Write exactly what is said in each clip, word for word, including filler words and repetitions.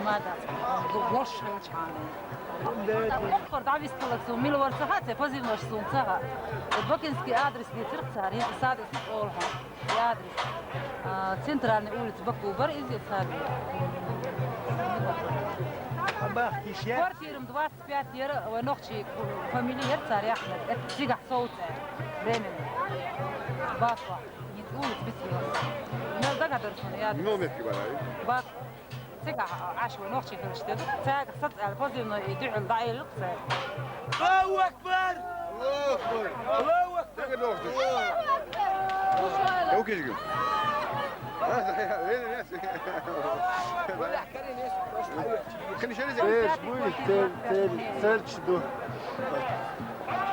Ма дац, гу-, гуш хилчхьана. Вокхар дӀавистхилар сона, мила вар ца хаьа, цхьа позывнойш сона ца хаьа. Бакинский адрес дийцар цара, хӀинца садиса школа хьона. И адрес. А, Центральный улица Баку бар, иза цара. Квартира двадцать пять яра, вай нохчий фамилия яра цара яхнар. Это цигахь совцӀе. Временно. Баква. Ниц улица бицвелась. Мел дагадара сона, я. Номер кибарай. Баква. Цигахь Ӏаш вай нохчий хилаш деду. Цигахь социальный позывной и дуьхьал дӀаэллакх цара. Аллаху акбар! Аллаху акбар! Аллаху акбар! Аллаху акбар! Аллаху акбар! Эш буй, тел, тел, телч ду.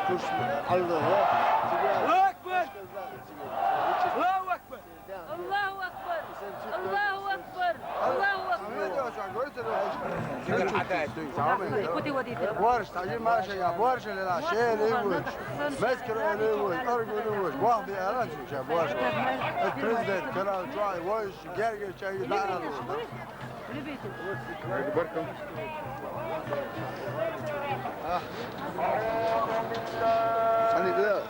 Туш, Аллах. Аллаху акбар! Аллаху акбар! Аллаху акбар! Аллаху акбар! Аллаху акбар! Борщ, таджи маша я, борщ лела, шер и вуч. Мескер и вуч, аргу и вуч. Вахби аран чу ша борщ. Президент, карал чуай, войш, герге чай, да. Любитель. Баркам. Они, да.